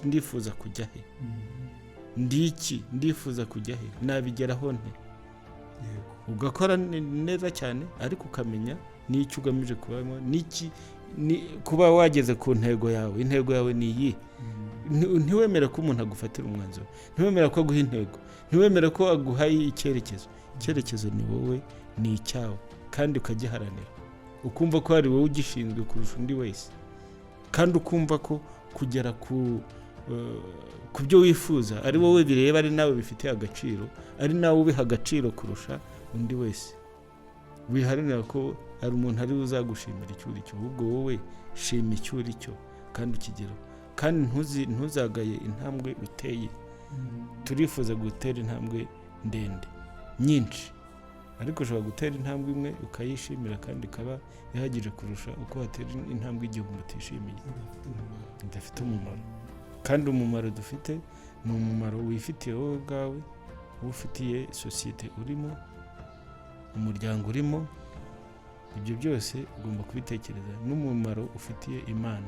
Ndifuza kujya he? Ndi iki? Ndifuza kujya he? Nabigeraho nte? Ugakora neza cyane, ariko ukamenya n'icyo ugamije kubamo, n'iki kuba wageze ku ntego yawe. Intego yawe ni iyi. Ntiwemere ko umuntu agufatira umwanzuro, ntiwemere ko aguha intego, ntiwemere ko aguha icyerekezo. Icyerekezo ni wowe, ni icyawe, kandi ukagiharanira, ukumva ko ari wowe ugishinzwe kurusha undi wese, kandi ukumva ko kugera ku byo wifuza ari wowe bireba, ari nawe bifitiye agaciro, ari nawe ubiha agaciro kurusha undi wese. Wiharanira ko hari umuntu ari we uzagushimira icyo uri cyo, ahubwo wowe shima icyo uri cyo kandi ukigeraho, kandi ntuzagaye intambwe uteye. Turifuza gutera intambwe ndende nyinshi. Ariko ushobora gutera intambwe imwe ukayishimira kandi ikaba ihagije kurusha uko watera intambwe igihumbi utishimiye, idafite umumaro. Kandi umumaro dufite ni umumaro wifitiye wowe ubwawe, ufitiye sosiyete urimo, umuryango urimo. Ibyo byose ugomba kubitekereza, n'umumaro ufitiye Imana.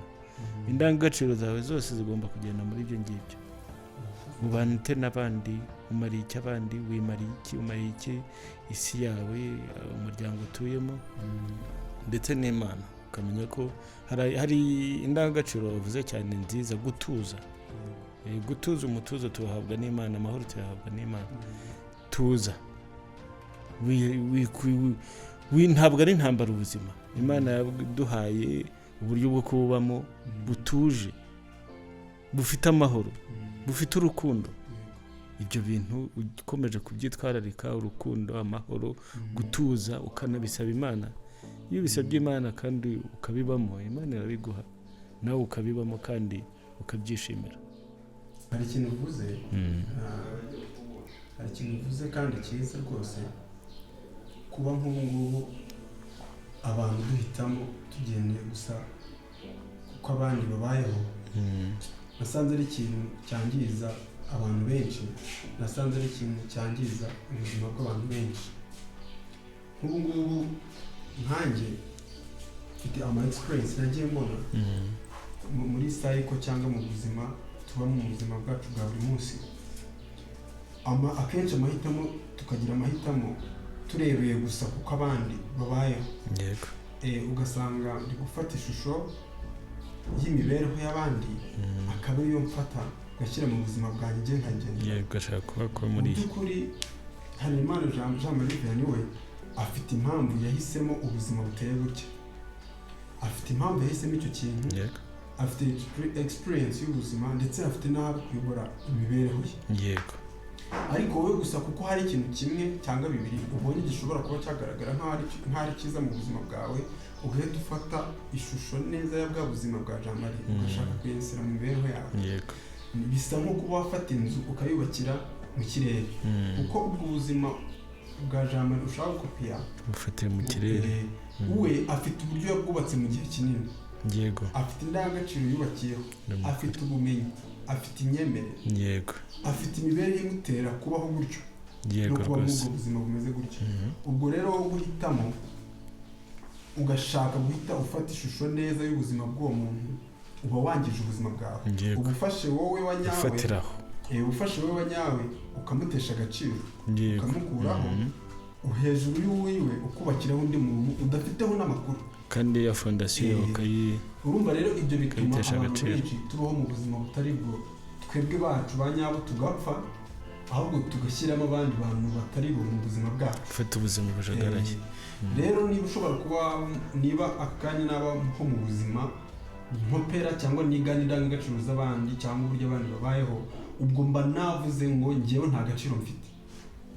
Indangagaciro zawe zose zigomba kugenda muri ibyo ngibyo. Ubana ute n'abandi? Umariye iki abandi? Wimariye iki? Umariye iki isi yawe, umuryango utuyemo, ndetse n'Imana? Ukamenya ko hari indangagaciro bavuze cyane nziza, gutuza. Gutuza, umutuzo tuwahabwa n'Imana, amahoro tuyahabwa n'Imana. Tuza, ntabwo ari intambara ubuzima. Imana yaduhaye uburyo bwo kubamo butuje, bufite amahoro, bufite urukundo. Ibyo bintu ukomeje kubyitwararika, urukundo, amahoro, gutuza, ukanabisaba Imana. Iyo ubisabye Imana kandi ukabibamo, Imana irabiguha, nawe ukabibamo kandi ukabyishimira. Hari ikintu uvuze, hari ikintu uvuze kandi cyiza rwose. Kuba nk'ubu ngubu abantu duhitamo tugendeye gusa kuko abandi babayeho, nasanze ari ikintu cyangiza abantu benshi, nasanze ari ikintu cyangiza ubuzima bw'abantu benshi. Nk'ubu ngubu nkanjye mfite ama experience nagiye mbona muri cycle cyangwa mu buzima tubamo, mu buzima bwacu bwa buri munsi. Akenshi amahitamo, tukagira amahitamo turebeye gusa kuko abandi babayeho. Ugasanga ndi gufata ishusho y'imibereho y'abandi, akaba ariyo mfata ngashyira mu buzima bwanjye njye nkagenda. Yego, ashaka kuba ko Mu muri by'ukuri Harerimana Jean Marie Vianney we afite impamvu yahisemo ubuzima buteye gutya, afite impamvu yahisemo icyo kintu, afite experience y'ubuzima, ndetse afite n'aho ari kuyobora imibereho ye. Ariko wowe gusa kuko hari ikintu kimwe cyangwa bibiri ubonye gishobora kuba cyagaragara nk'aho ari cyiza mu buzima bwawe, ugahita ufata ishusho neza ya bwa buzima bwa Jean Marie, ugashaka kuyensera mu mibereho yawe. Bisa nko kuba wafata inzu ukayubakira mu kirere, kuko ubwo buzima bwa Jean Marie ushaka gukopiya bufatiye mu kirere. We afite uburyo yabwubatse mu gihe kinini, afite indangagaciro yubakiyeho, afite ubumenyi, afite imyemerere, afite imibereho imutera kubaho gutyo no kuba muri ubwo buzima bumeze gutyo. Ubwo rero wowe guhitamo, ugashaka guhita ufata ishusho neza y'ubuzima bw'uwo muntu, uba wangije ubuzima bwawe. Uba ufashe wowe wa nyawe, ufatiraho. Ufashe wowe wa nyawe ukamutesha agaciro, ukamukuraho, hejuru y'uwiwe ukubakiraho undi muntu udafiteho n'amakuru. Kandi ya fondasiyo ukayi Urumva rero ibyo bituma ukayitesha abantu agaciro. benshi tubaho mu buzima butari bwo twebwe bacu ba nyabo, tugapfa, ahubwo tugashyiramo abandi bantu batari bo mu buzima bwacu. Ufite ubuzima bujagaraye. Rero niba ushobora kuba, niba aka kanya naba nko mu buzima nkopera cyangwa nigana indangagaciro z'abandi cyangwa uburyo abandi babayeho, ubwo mba navuze ngo njyewe nta gaciro mfite,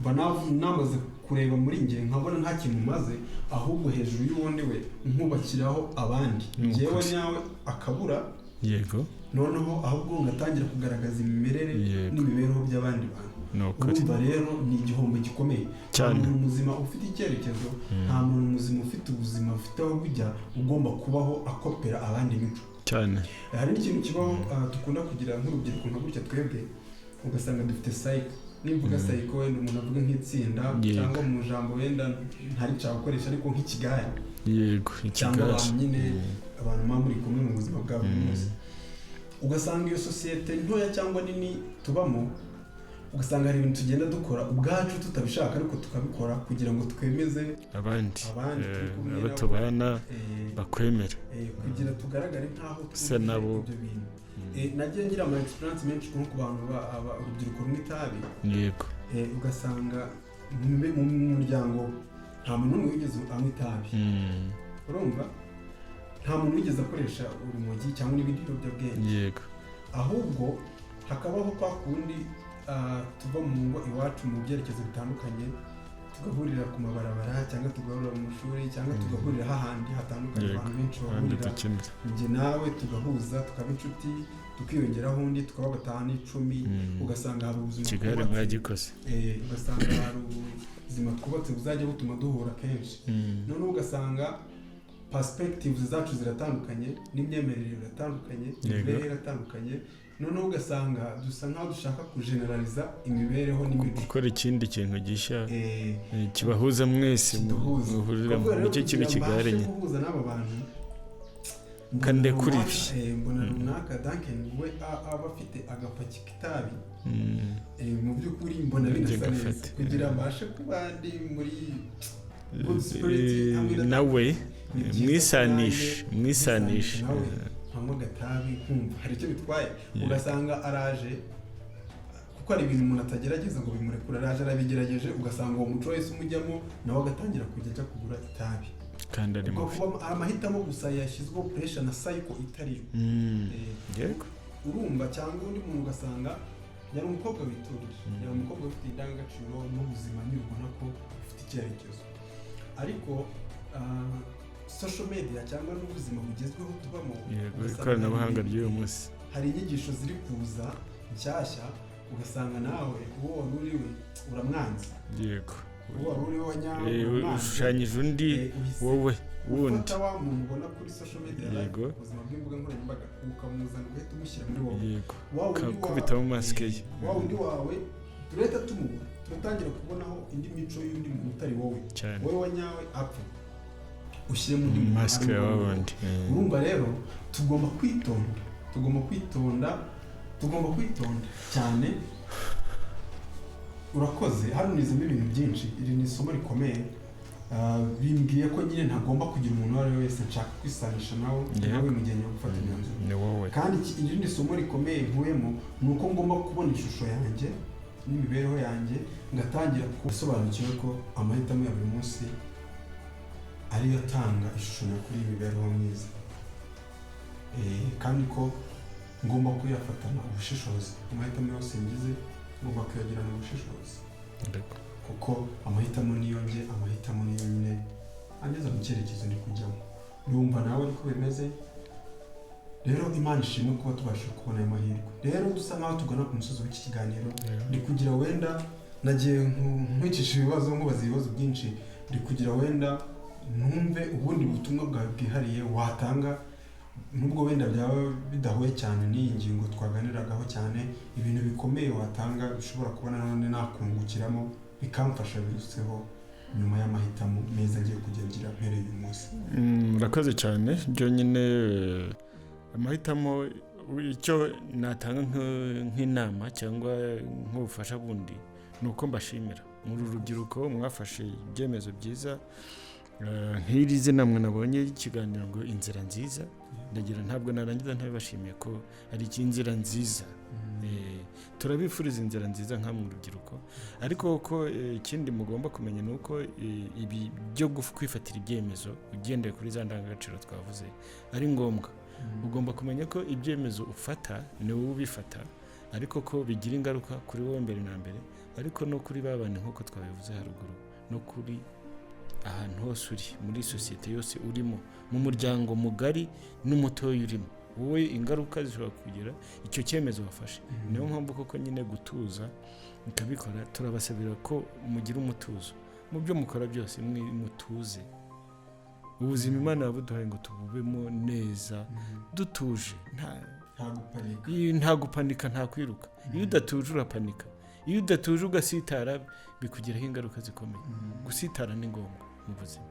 mba namaze kureba muri njye nkabona nta kintu maze, ahubwo hejuru y'uwundi we nkubakiraho abandi, Ni njyewe ukuri. nyawe akabura, noneho ahubwo ngatangira kugaragaza imimerere n'imibereho by'abandi bantu. Ni ukuri. Urumva rero ni igihombo gikomeye. Nta muntu muzima ufite icyerekezo, nta muntu muzima ufite ubuzima bufite aho bujya ugomba kubaho akopera abandi imico. Hari n'ikintu kibaho, dukunda kugira nk'urubyiruko nka gutya twebwe, ugasanga dufite cycle. Nimvuga cycle, wenda umuntu avuga nk'itsinda, cyangwa mu jambo wenda ntari gukoresha, ariko nk'ikigare, cyangwa Ikigare. abantu nyine, abantu muba muri kumwe mu buzima bwa buri munsi, ugasanga iyo sosiyete ntoya cyangwa nini tubamo, ugasanga hari ibintu tugenda dukora ubwacu tutabishaka, ariko tukabikora kugira ngo twemeze abandi, abandi turi kumwe abo nabo. tubana bakwemere, kugira tugaragare nk'aho Se twujuje nabo. ibyo bintu. Nagiye ngira ama experience menshi nko ku bantu urubyiruko runywa itabi. Ugasanga mu muryango nta muntu n'umwe wigeze anywa itabi. Urumva, nta muntu wigeze akoresha urumogi cyangwa n'ibindi biyobyabwenge. Ahubwo hakabaho kwa kundi, tuva mu ngo iwacu mu byerekezo bitandukanye, tugahurira ku mabarabara cyangwa tugahurira mu mashuri cyangwa tugahurira hahandi hatandukanye, abantu benshi. henshi Abandi bahurira, dukenera. Njye nawe tugahuza, tukaba inshuti, tukiyongeraho undi, tukaba batanu, 10, ugasanga hari ubuzima Kigali twubatse. mwagikoze. Ugasanga hari ubuzima twubatse buzajya butuma duhura kenshi. Noneho ugasanga perspectives zacu ziratandukanye, n'imyemerere iratandukanye, imibereho iratandukanye. Noneho ugasanga dusa nkaho dushaka kugeneraliza imibereho n'imico, gukora ikindi kintu gishya kibahuza mwese, kiduhuza. muhuriramo. Kuvuga rero, Nicyo kiba kugira Kigali mbashe nyine. guhuza n'aba bantu, mbona Kandekure ibi. Mbona runaka Duncan we aba afite agapaki k'itabi. Mu by'ukuri mbona Nanjye binasa neza gafate. kugira mbashe kuba ndi muri good spirit hamwe na Nawe Ni byiza. mwisanishe, Nanjye mwisanishe. nawe nkanywa agatabi, nkumva hari icyo bitwaye. Ugasanga araje, kuko hari ibintu umuntu atagerageza ngo bimurekure, araje arabigerageje, ugasanga uwo muco wese umujyamo, nawe agatangira kujya ajya kugura itabi. Kandi ari Ubwo mubi. kuba amahitamo gusa yashyizweho pressure na cycle itariyo. Urumva, cyangwa undi muntu ugasanga yari umukobwa witurije, yari umukobwa ufite indangagaciro n'ubuzima nyine ubona ko ufite icyerekezo, ariko social media cyangwa n'ubuzima bugezweho tubamo, ugasanga Ikoranabuhanga ry'uyu munsi. hari inyigisho ziri kuza nshyashya, ugasanga nawe uwo wari uri we uramwanze, uwo wari uri we wa nyawe uramwanze. Ushushanyije undi Uhise wowe wundi. ufata wa muntu ubona kuri social media live, ubuzima bw'imbuga nkoranyambaga, ukamuzana ugahita umushyira muri wowe. Wa wundi Ukakubitamo masike ye. Wa wundi wawe turahita tumubura, turatangira kubonaho indi mico y'undi muntu utari wowe. Wowe wa nyawe apfe, ushyiremo undi muntu masike ari ya wowe. wundi. Urumva rero tugomba kwitonda, tugomba kwitonda, tugomba kwitonda cyane. Urakoze, hano nizemo ibintu byinshi. Iri ni isomo rikomeye. Bimbwiye ko nyine ntagomba kugira umuntu uwo ari we wese nshaka kwisanisha nawe nawe mu gihe ngiye gufata imyanzuro. Ni wowe. Kandi irindi somo rikomeye nkuyemo ni uko ngomba kubona ishusho yanjye n'imibereho yanjye, ngatangira gusobanukirwa ko amahitamo ya buri munsi ariyo atanga ishusho nyakuri y'imibereho myiza, kandi ko ngomba kuyafatana ubushishozi. Amahitamo yose ngize ngomba kuyagirana ubushishozi, kuko amahitamo niyo nge, amahitamo niyo nyine angeza mu cyerekezo ndi kujyamo. Ndumva nawe ariko bimeze. Rero Imana ishimwe kuba tubasha kubona ayo mahirwe. Rero dusa nkaho tugana ku musozi w'iki kiganiro. Ndi kugira wenda nagiye nkwicisha ibibazo, nkubaza ibibazo byinshi, ndi kugira wenda numve ubundi butumwa bwawe bwihariye watanga, nubwo wenda byaba bidahuye cyane n'iyi ngingo twaganiragaho cyane, ibintu bikomeye watanga bishobora kuba nanone nakungukiramo, bikamfasha biruseho nyuma y'amahitamo meza ngiye kujya ngira mpereye uyu munsi. Murakoze cyane. Byonyine amahitamo, icyo natanga nk'inama cyangwa nk'ubufasha bundi ni uko mbashimira muri urubyiruko mwafashe ibyemezo byiza. Nk'iri zina mwe nabonye y'ikiganiro ngo "Inzira nziza", ndagira ntabwo narangiza ntabibashimiye ko ari inzira nziza. Turabifuriza inzira nziza nkamwe urubyiruko. Ariko ko ikindi mugomba kumenya ni uko ibi byo kwifatira ibyemezo ugendeye kuri za ndangagaciro twavuze ari ngombwa. Ugomba kumenya ko ibyemezo ufata ni wowe ubifata, ariko ko bigira ingaruka kuri wowe mbere na mbere, ariko no kuri ba bantu nk'uko twabivuze haruguru, no kuri ahantu hose uri, muri sosiyete yose urimo, mu muryango mugari n'umutoya urimo, wowe ingaruka zishobora kugira icyo cyemezo wafashe. Niyo mpamvu koko nyine gutuza mukabikora. Turabasabira ko mugira umutuzo mu byo mukora byose, mutuze. Ubuzima Imana yabuduhaye ngo tububemo neza dutuje, nta Nta gupanika. Nta gupanika, nta kwiruka. Iyo udatuje urapanika, iyo udatuje ugasitara, bikugiraho ingaruka zikomeye. Gusitara ni ngombwa mu buzima,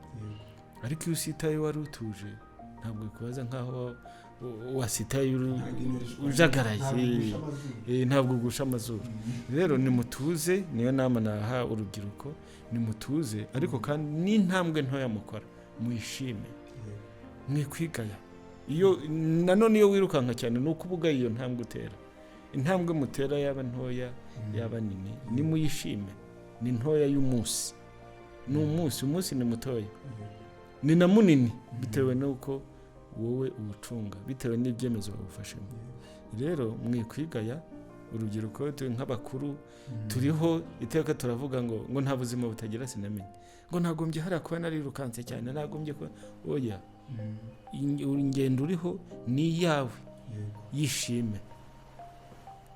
ariko iyo usitaye wari utuje, ntabwo bikubaza nkaho wasitaye Ntabwo inyoreshwa- ujagaraye. Ntabwo ugusha amazuru. Ntabwo ugusha amazuru. Rero nimutuze, niyo nama naha urubyiruko, nimutuze, ariko kandi n'intambwe ntoya mukora muyishime, mwikwigaya. Iyo nanone iyo wirukanka cyane ni uko uba ugaye iyo ntambwe utera. Intambwe mutera yaba ntoya, yaba nini, nimuyishime. Ni ntoya y'umunsi, ni umunsi, umunsi ni mutoya, ni na munini, bitewe n'uko wowe uwucunga, bitewe n'ibyemezo wawufashemo. Rero mwikwigaya urubyiruko. Turi nk'abakuru, turiho iteka turavuga ngo nta buzima butagira sinamenye, ngo nagombye hariya kuba narirukanse cyane, nagombye kuba oya. Ingendo uriho ni iyawe, yishime,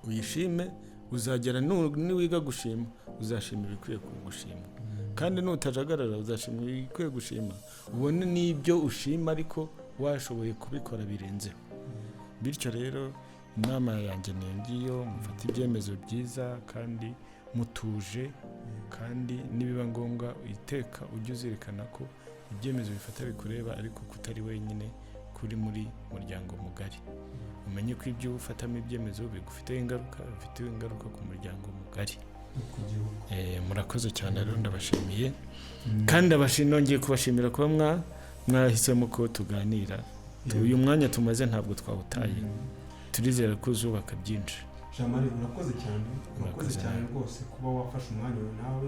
uyishime. Uzagera niwiga gushima, uzashima ibikwiye gushima, kandi nutajagarara uzashima ibikwiye gushima, ubone n'ibyo ushima ariko washoboye kubikora birenzeho. Bityo rero inama yanjye ni ngiyo: mufate ibyemezo byiza kandi mutuje, kandi nibiba ngombwa iteka ujye uzirikana ko ibyemezo bifata bikureba, ariko kutari wenyine, kuri muri muryango mugari. Umenye ko ibyo ufatamo ibyemezo bigufiteho ingaruka, bifiteho ingaruka ku muryango mugari. Ku gihugu. Murakoze cyane rero, ndabashimiye kandi nongeye kubashimira kuba mwahisemo ko tuganira. Uyu mwanya tumaze ntabwo twawutaye, turizera ko uzubaka byinshi. Jean Marie, urakoze cyane, urakoze Urakoze cyane nawe. rwose kuba wafashe umwanya wawe nawe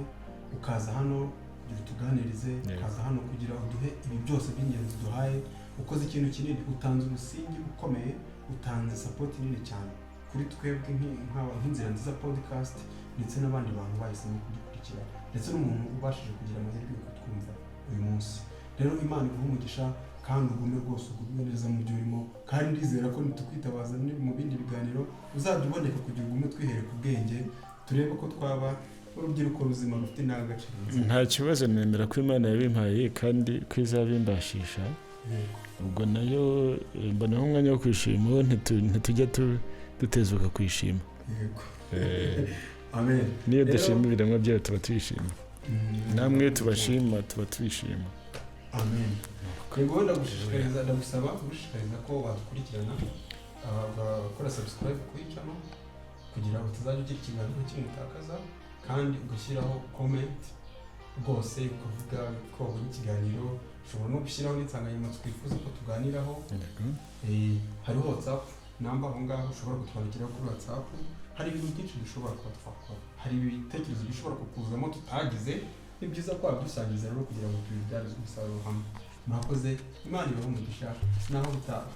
ukaza hano kugira utuganirize, ukaza hano kugira uduhe ibi byose by'ingenzi duhaye. Ukoze ikintu kinini, utanze umusingi ukomeye, utanze support nini cyane kuri twebwe nk'Inzira Nziza Podcast, ndetse n'abandi bantu bahisemo kudukurikira, ndetse n'umuntu ubashije kugira amahirwe yo kutwumva uyu munsi. Rero Imana iguhe umugisha, kandi ugume rwose ugubwe neza mu byo urimo, kandi ndizera ko nitukwitabaza mu bindi biganiro uzajya uboneka kugira ugume twihere ku bwenge, turebe ko twaba urubyiruko ruzima rufite indangagaciro nziza. Nta kibazo, nemera ko Imana yabimpaye kandi ko izabimbashisha. Ubwo nayo mbonaho umwanya wo kwishima, uwo ntitujya dutezuka kwishima. Amen. Niyo dushima ibiremwa byayo tuba tuyishima, namwe iyo tubashima tuba twishima. Amen. Yego, ndagushishikariza, ndagusaba gushishikariza ko wadukurikirana, ugakora subscribe kuri channel kugira ngo utazajya ugira ikiganiro kimwe utakaza, kandi ugashyiraho comment rwose, ukavuga ko wabonye ikiganiro. Ushobora no gushyiraho n'insanganyamatsiko wifuza ko tuganiraho. Hariho WhatsApp number aho ngaho ushobora kutwandikiraho kuri WhatsApp. Hari ibintu byinshi dushobora kuba twakora, hari ibitekerezo bishobora kukuzamo tutagize. Ni byiza ko wabidusangiza rero kugira ngo tubibyaze umusaruro hamwe. Murakoze, Imana ibahe umugisha, naho butaha.